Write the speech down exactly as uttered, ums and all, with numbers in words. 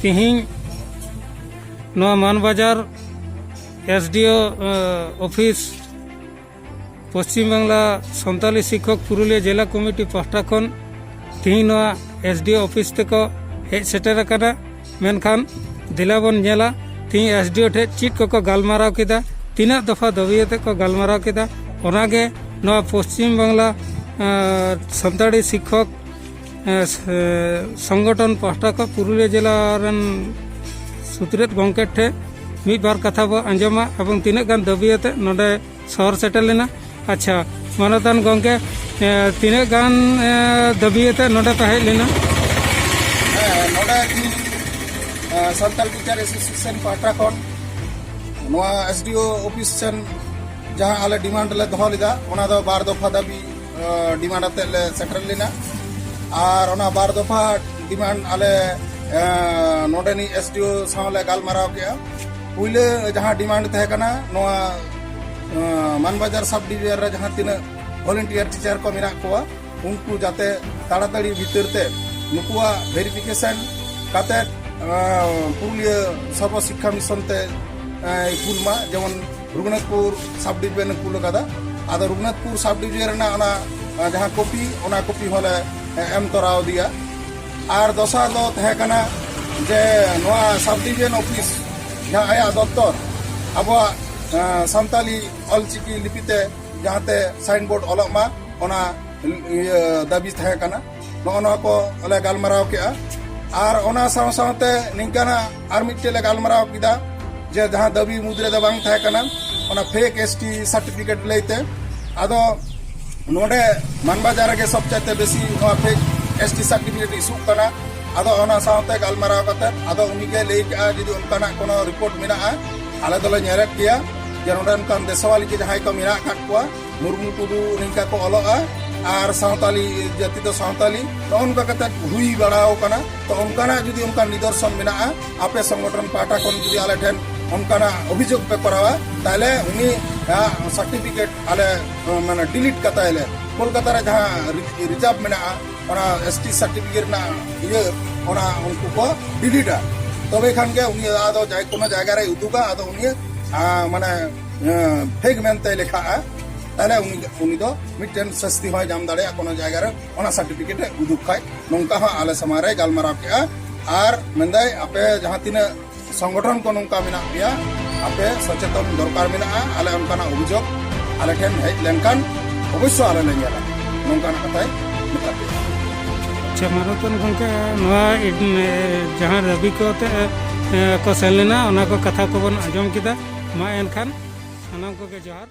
ᱛᱤᱦᱤᱧ ᱱᱚᱣᱟ Manbazar S D O office, Paschim Bangla Santali ᱥᱤᱠᱠᱷᱚᱠ ᱯᱩᱨᱩᱞᱤᱭᱟᱹ ᱡᱮᱞᱟ ᱠᱚᱢᱤᱴᱤ ᱯᱟᱦᱴᱟ ᱠᱷᱚᱱ ᱛᱤᱦᱤᱧ ᱱᱚᱣᱟ ᱮᱥ ᱰᱤ ᱳ ᱚᱯᱷᱤᱥ ᱛᱮᱠᱚ ᱦᱮᱡ ᱥᱮᱴᱮᱨ ᱟᱠᱟᱱᱟ᱾ ᱢᱮᱱᱠᱷᱟᱱ ᱫᱮᱞᱟ ᱵᱚᱱ ᱧᱮᱞᱟ ᱛᱤᱦᱤᱧ ᱮᱥ ᱰᱤ ᱳ ᱴᱷᱮᱱ ᱪᱮᱫ ᱠᱚᱠᱚ ᱜᱟᱞᱢᱟᱨᱟᱣ ᱠᱮᱫᱟ, ᱛᱤᱱᱟᱹᱜ ᱫᱚᱯᱷᱟ ᱫᱟᱹᱵᱤ ᱟᱛᱮ ᱠᱚ ᱜᱟᱞᱢᱟᱨᱟᱣ ᱠᱮᱫᱟ᱾ ᱚᱱᱟᱜᱮ ᱱᱚᱣᱟ ᱯᱚᱥᱪᱤᱢ ᱵᱟᱝᱞᱟ ᱥᱟᱱᱛᱟᱲᱤ ᱥᱤᱠᱠᱷᱚᱠ ᱥᱚᱝᱜᱚᱴᱷᱚᱱ ᱯᱟᱦᱴᱟ ᱠᱷᱚᱱ ᱯᱩᱨᱩᱞᱤᱭᱟᱹ ᱡᱮᱞᱟ ᱨᱮᱱ ᱥᱩᱛᱨᱮᱫ ᱜᱚᱢᱠᱮ ᱴᱷᱮᱱ ᱢᱤᱫ ᱵᱟᱨ ᱠᱟᱛᱷᱟ ᱵᱚ ᱟᱸᱡᱚᱢᱟ ᱮᱵᱚᱝ ᱛᱤᱱᱟᱹᱜ ᱜᱟᱱ ᱫᱟᱹᱵᱤ ᱟᱛᱮ ᱱᱚᱰᱮ ᱥᱚᱦᱚᱨ ᱥᱮᱴᱮᱨ ᱞᱮᱱᱟ᱾ ᱟᱪᱪᱷᱟ, ᱢᱟᱱᱚᱛᱟᱱ ᱜᱚᱢᱠᱮ, ᱛᱤᱱᱟᱹᱜ ᱜᱟᱱ ᱫᱟᱹᱵᱤ ᱟᱛᱮ ᱱᱚᱰᱮ ᱯᱮ ᱦᱮᱡ ᱞᱮᱱᱟ? ᱦᱮᱸ, ᱱᱚᱰᱮ ᱛᱤᱦᱤᱧ ᱥᱟᱱᱛᱟᱲ ᱴᱤᱪᱟᱨ ᱮᱥᱳᱥᱤᱭᱮᱥᱚᱱ ᱯᱟᱦᱴᱟ ᱠᱷᱚᱱ ᱱᱚᱣᱟ ᱮᱥ ᱰᱤ ᱳ ᱚᱯᱷᱤᱥ ᱥᱮᱱ ᱡᱟᱦᱟᱸ ᱟᱞᱮ ᱰᱤᱢᱟᱱᱰ ᱞᱮ ᱫᱚᱦᱚ ᱞᱮᱫᱟ, ᱚᱱᱟ ᱫᱚ ᱵᱟᱨ ᱫᱚᱯᱷᱟ ᱫᱟᱹᱵᱤ ᱰᱤᱢᱟᱱᱰ ᱟᱛᱮᱫ ᱞᱮ ᱥᱮᱴᱮᱨ ᱞᱮᱱᱟ᱾ ᱟᱨ ᱚᱱᱟ ᱵᱟᱨ ᱫᱚᱯᱷᱟ ᱰᱤᱢᱟᱱᱰ ᱟᱞᱮ ᱱᱚᱰᱮᱱᱤᱡ ᱮᱥ ᱰᱤ ᱳ ᱥᱟᱶ ᱞᱮ ᱜᱟᱞᱢᱟᱨᱟᱣ ᱠᱮᱜᱼᱟ᱾ ᱯᱩᱭᱞᱟᱹ ᱡᱟᱦᱟᱸ ᱰᱤᱢᱟᱱᱰ ᱛᱟᱦᱮᱸ ᱠᱟᱱᱟ, ᱱᱚᱣᱟ ᱢᱟᱱᱵᱟᱡᱟᱨ ᱥᱟᱵ ᱰᱤᱵᱷᱤᱡᱚᱱ ᱨᱮ ᱡᱟᱦᱟᱸ ᱛᱤᱱᱟᱹᱜ ᱵᱷᱚᱞᱮᱱᱴᱤᱭᱟᱨ ᱴᱤᱪᱟᱨ ᱠᱚ ᱢᱮᱱᱟᱜ ᱠᱚᱣᱟ, ᱩᱱᱠᱩ ᱡᱟᱛᱮ ᱛᱟᱲᱟᱛᱟᱲᱤ ᱵᱷᱤᱛᱤᱨ ᱛᱮ ᱱᱩᱠᱩᱣᱟᱜ ᱵᱷᱮᱨᱤᱯᱷᱤᱠᱮᱥᱚᱱ ᱠᱟᱛᱮ ᱯᱩᱨᱩᱞᱤᱭᱟᱹ ᱥᱚᱨᱵᱚ ᱥᱤᱠᱠᱷᱟ ᱢᱤᱥᱚᱱ ᱛᱮ ᱠᱩᱞ ᱢᱟ᱾ ᱡᱮᱢᱚᱱ ᱨᱩᱜᱷᱩᱱᱟᱛᱷᱯᱩᱨ ᱥᱟᱵ ᱰᱤᱵᱷᱤᱡᱚᱱ ᱮ ᱠᱩᱞ ᱟᱠᱟᱫᱟ᱾ ᱟᱫᱚ ᱨᱩᱜᱷᱩᱱᱟᱛᱷᱯᱩᱨ ᱥᱟᱵ ᱰᱤᱵᱷᱤᱡᱚᱱ ᱨᱮᱱᱟᱜ ᱚᱱᱟ ᱡᱟᱦᱟᱸ ᱠᱚᱯᱤ, ᱚᱱᱟ ᱠᱚᱯᱤ ᱦᱚᱸᱞᱮ ᱮᱢ ᱛᱚᱨᱟᱣ ᱫᱮᱭᱟ᱾ ᱟᱨ ᱫᱚᱥᱟᱨ ᱫᱚ ᱛᱟᱦᱮᱸ ᱠᱟᱱᱟ ᱡᱮ ᱱᱚᱣᱟ ᱥᱟᱵ ᱰᱤᱵᱷᱤᱡᱚᱱ ᱚᱯᱷᱤᱥ ᱡᱟᱦᱟᱸ ᱟᱭᱟᱜ ᱫᱚᱯᱛᱚᱨ ᱟᱵᱚᱣᱟᱜ ᱥᱟᱱᱛᱟᱞᱤ ᱚᱞᱪᱤᱠᱤ ᱞᱤᱯᱤᱛᱮ ᱡᱟᱦᱟᱸᱛᱮ ᱥᱟᱭᱤᱱ ᱵᱳᱨᱰ ᱚᱞᱚᱜ ᱢᱟ, ᱚᱱᱟ ᱤᱭᱟᱹ ᱫᱟᱹᱵᱤ ᱛᱟᱦᱮᱸ ᱠᱟᱱᱟ᱾ ᱱᱚᱜᱼᱚ ᱱᱚᱣᱟ ᱠᱚ ᱞᱮ ᱜᱟᱞᱢᱟᱨᱟᱣ ᱠᱮᱜᱼᱟ᱾ ᱟᱨ ᱚᱱᱟ ᱥᱟᱶ ᱥᱟᱶᱛᱮ ᱱᱤᱝᱠᱟᱱᱟᱜ ᱟᱨ ᱢᱤᱫᱴᱮᱡ ᱞᱮ ᱜᱟᱞᱢᱟᱨᱟᱣ ᱠᱮᱫᱟ ᱡᱮ ᱡᱟᱦᱟᱸ ᱫᱟᱹᱵᱤ ᱢᱩᱫᱽ ᱨᱮᱫᱚ ᱵᱟᱝ ᱛᱟᱦᱮᱸ ᱠᱟᱱᱟ, ᱚᱱᱟ ᱯᱷᱮᱠ ᱮᱥ ᱴᱤ ᱥᱟᱨᱴᱤᱯᱷᱤᱠᱮᱴ ᱞᱟᱹᱭᱛᱮ᱾ ᱟᱫᱚ ᱱᱚᱰᱮ ᱢᱟᱱᱵᱟᱡᱟᱨ ᱨᱮᱜᱮ ᱥᱚᱵ ᱪᱟᱭᱛᱮ ᱵᱮᱥᱤ ᱱᱚᱣᱟ ᱯᱷᱮᱠ ᱮᱥ ᱴᱤ ᱥᱟᱨᱴᱤᱯᱷᱤᱠᱮᱴ ᱤᱥᱩᱜ ᱠᱟᱱᱟ᱾ ᱟᱫᱚ ᱚᱱᱟ ᱥᱟᱶᱛᱮ ᱜᱟᱞᱢᱟᱨᱟᱣ ᱠᱟᱛᱮ ᱟᱫᱚ ᱩᱱᱤᱜᱮ ᱞᱟᱹᱭ ᱠᱮᱜᱼᱟ, ᱡᱩᱫᱤ ᱚᱱᱠᱟᱱᱟᱜ ᱠᱳᱱᱳ ᱨᱤᱯᱳᱨᱴ ᱢᱮᱱᱟᱜᱼᱟ, ᱟᱞᱮ ᱫᱚᱞᱮ ᱧᱮᱞᱮᱫ ᱜᱮᱭᱟ ᱡᱮ ᱱᱚᱰᱮ ᱚᱱᱠᱟᱱ ᱫᱮᱥᱣᱟᱞᱤ ᱠᱚ ᱡᱟᱦᱟᱸᱭ ᱠᱚ ᱢᱮᱱᱟᱜ ᱟᱠᱟᱫ ᱠᱚᱣᱟ, ᱢᱩᱨᱢᱩ ᱴᱩᱰᱩ ᱱᱤᱝᱠᱟ ᱠᱚ ᱚᱞᱚᱜᱼᱟ ᱟᱨ ᱥᱟᱶᱛᱟᱞᱤ ᱡᱟᱹᱛᱤ ᱫᱚ ᱥᱟᱶᱛᱟᱞᱤ, ᱱᱚᱜᱼᱚ ᱱᱚᱝᱠᱟ ᱠᱟᱛᱮ ᱦᱩᱭ ᱵᱟᱲᱟᱣ ᱠᱟᱱᱟ᱾ ᱛᱚ ᱚᱱᱠᱟᱱᱟᱜ ᱡᱩᱫᱤ ᱚᱱᱠᱟᱱ ᱱᱤᱫᱚᱨᱥᱚᱱ ᱢᱮᱱᱟᱜᱼᱟ, ᱟᱯᱮ ᱥᱚᱝᱜᱚᱴᱷᱚᱱ ᱯᱟᱦᱴᱟ ᱠᱷᱚᱱ ᱡᱩᱫᱤ ᱟᱞᱮ ᱴᱷᱮᱱ ᱚᱱᱠᱟᱱᱟᱜ ᱚᱵᱷᱤᱡᱳᱜᱽ ᱯᱮ ᱠᱚᱨᱟᱣᱟ, ᱛᱟᱦᱞᱮ ᱩᱱᱤ ᱥᱟᱨᱴᱤᱯᱷᱤᱠᱮᱴ ᱟᱞᱮ ᱢᱟᱱᱮ ᱰᱤᱞᱤᱴ ᱠᱟᱛᱟᱭᱟᱞᱮ᱾ ᱠᱳᱞᱠᱟᱛᱟ ᱨᱮ ᱡᱟᱦᱟᱸ ᱨᱤ-, ᱨᱤᱡᱟᱨᱵᱷ ᱢᱮᱱᱟᱜᱼᱟ, ᱚᱱᱟ ᱮᱥ ᱴᱤ ᱥᱟᱨᱴᱤᱯᱷᱤᱠᱮᱴ ᱨᱮᱱᱟᱜ ᱤᱭᱟᱹ, ᱚᱱᱟ ᱩᱱᱠᱩ ᱠᱚ ᱰᱤᱞᱤᱴᱟ᱾ ᱛᱚᱵᱮ ᱠᱷᱟᱱ ᱜᱮ ᱩᱱᱤ ᱟᱫᱚ ᱡᱟᱭ ᱠᱳᱱᱳ ᱡᱟᱭᱜᱟ ᱨᱮᱭ ᱩᱫᱩᱜᱟ, ᱟᱫᱚ ᱩᱱᱤ, ᱟ, ᱢᱟᱱᱮ, ᱟ, ᱯᱷᱮᱠ ᱢᱮᱱᱛᱮ ᱞᱮᱠᱷᱟᱜᱼᱟ᱾ ᱛᱟᱦᱞᱮ ᱩᱱᱤ, ᱩᱱᱤ ᱫᱚ ᱢᱤᱫᱴᱮᱱ ᱥᱟᱹᱥᱛᱤ ᱦᱚᱸᱭ ᱧᱟᱢ ᱫᱟᱲᱮᱭᱟᱜᱼᱟ ᱠᱳᱱᱳ ᱡᱟᱭᱜᱟ ᱨᱮ, ᱚᱱᱟ ᱥᱟᱨᱴᱤᱯᱷᱤᱠᱮᱴ ᱮ ᱩᱫᱩᱜ ᱠᱷᱟᱡ᱾ ᱱᱚᱝᱠᱟ ᱦᱚᱸ ᱟᱞᱮ ᱥᱟᱢᱟᱝ ᱨᱮ ᱜᱟᱞᱢᱟᱨᱟᱣ ᱠᱮᱜᱼᱟ᱾ ᱟᱨ ᱢᱮᱱᱫᱟᱭ, ᱟᱯᱮ ᱡᱟᱦᱟᱸ ᱛᱤᱱᱟᱹᱜ ᱥᱚᱝᱜᱚᱴᱷᱚᱱ ᱠᱚ ᱱᱚᱝᱠᱟ ᱢᱮᱱᱟᱜ ᱯᱮᱭᱟ, ᱟᱯᱮ ᱥᱚᱪᱮᱛᱚᱱ ᱫᱚᱨᱠᱟᱨ ᱢᱮᱱᱟᱜᱼᱟ᱾ ᱟᱞᱮ ᱚᱱᱠᱟᱱᱟᱜ ᱚᱵᱷᱤᱡᱳᱜᱽ ᱟᱞᱮ ᱴᱷᱮᱱ ᱦᱮᱡ ᱞᱮᱱᱠᱷᱟᱱ ᱚᱵᱚᱥᱥᱳ ᱟᱞᱮ ᱞᱮ ᱧᱮᱞᱟ, ᱱᱚᱝᱠᱟᱱᱟᱜ ᱠᱟᱛᱷᱟᱭ ᱢᱮᱛᱟᱫ ᱞᱮᱭᱟ᱾ ᱟᱪᱪᱷᱟ, ᱢᱟᱱᱚᱛᱟᱱ ᱜᱚᱢᱠᱮ, ᱱᱚᱣᱟ ᱤᱰ-, ᱮ, ᱡᱟᱦᱟᱸ ᱫᱟᱹᱵᱤ ᱠᱚ ᱟᱛᱮ, ᱮ, ᱠᱚ ᱥᱮᱱ ᱞᱮᱱᱟ, ᱚᱱᱟ ᱠᱚ ᱠᱟᱛᱷᱟ ᱠᱚᱵᱚᱱ ᱟᱸᱡᱚᱢ ᱠᱮᱫᱟ᱾ ᱢᱟ ᱮᱱᱠᱷᱟᱱ ᱥᱟᱱᱟᱢ ᱠᱚᱜᱮ ᱡᱚᱦᱟᱨ᱾